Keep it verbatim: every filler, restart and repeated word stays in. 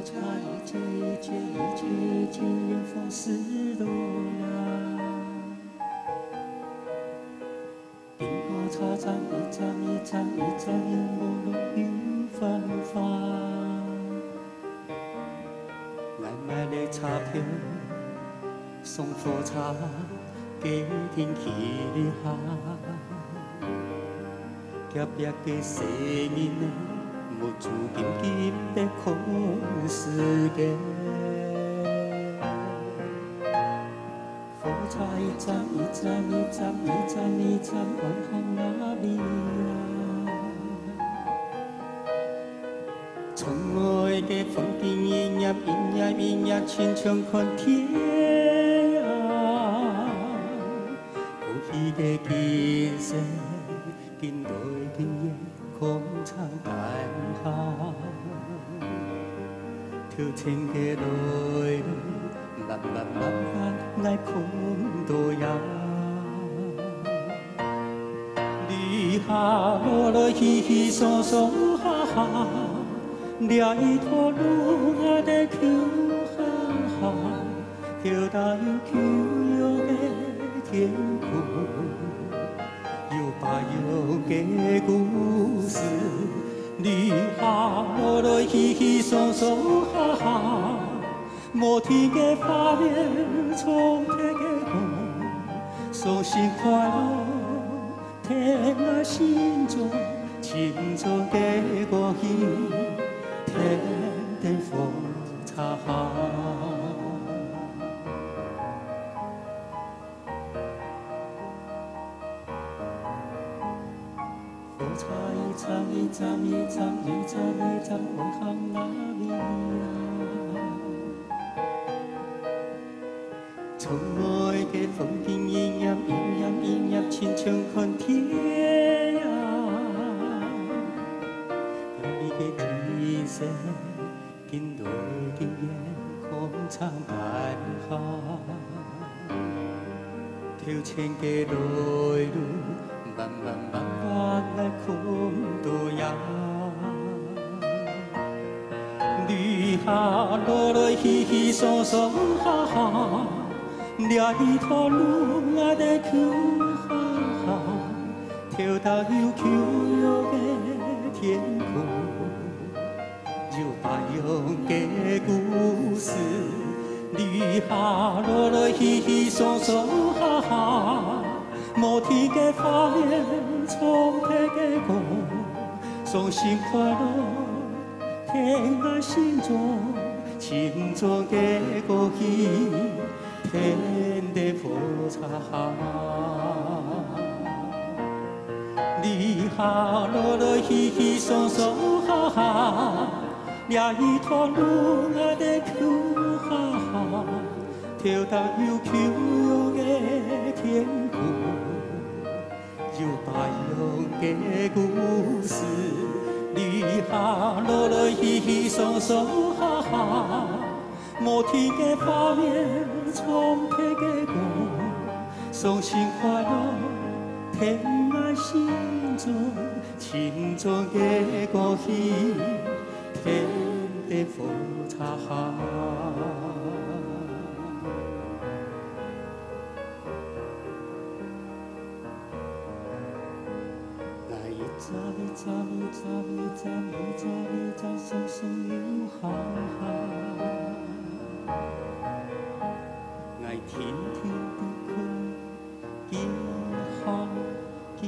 一切，一切，一切，一切，也放肆落啦。冰火車站一站一站一站，又忙碌又繁华。 𠊎買了車票，上火車，決定去旅行。隔壁个細人仔，目珠金金在看世界。 火車一站一站一站一站一站，愛行哪位啊？窗外个風景一閃一閃一閃，親像看電影。過去个景色， 緊來緊遠，空長大海。頭前个來路，慢慢慢慢，𠊎看毋到呀。旅客來來，嘻嘻爽爽，哈哈，這一段路，𠊎兜共下行。 頭頂有舊約个天空，有白羊个故事。旅客來來，嘻嘻爽爽，哈哈，無停个畫面，充滿个光，送心快樂。 在𠊎心中，沉重个過去，天天火車行。火車一站一站一站一站一站，愛行哪位啊？ 窗外个風景一閃一閃一閃，親像看電影。隔壁个景色，緊來緊遠，空長大海。頭前个來路， 慢慢慢慢，𠊎看毋到呀。旅客來來，嘻嘻爽爽，哈哈，這一段路，𠊎兜共下行。頭頂有舊約个天空， 有白羊个故事。旅客來來，嘻嘻爽爽，哈哈，無停个畫面，充滿个光，送心快樂，在𠊎心中，沉重个過去， 天地火車行。旅客來來，嘻嘻爽爽，哈哈，這一段路，𠊎兜共下行。頭頂有舊約个天空， 有白羊个故事。旅客來來，嘻嘻爽爽，哈哈，無停个畫面，充滿个光，送心快樂，在𠊎心中，沉重个過去，天地火車行。 𠊎一站一站一站一站一站一站，鬆鬆又好行。𠊎定定在看，今好今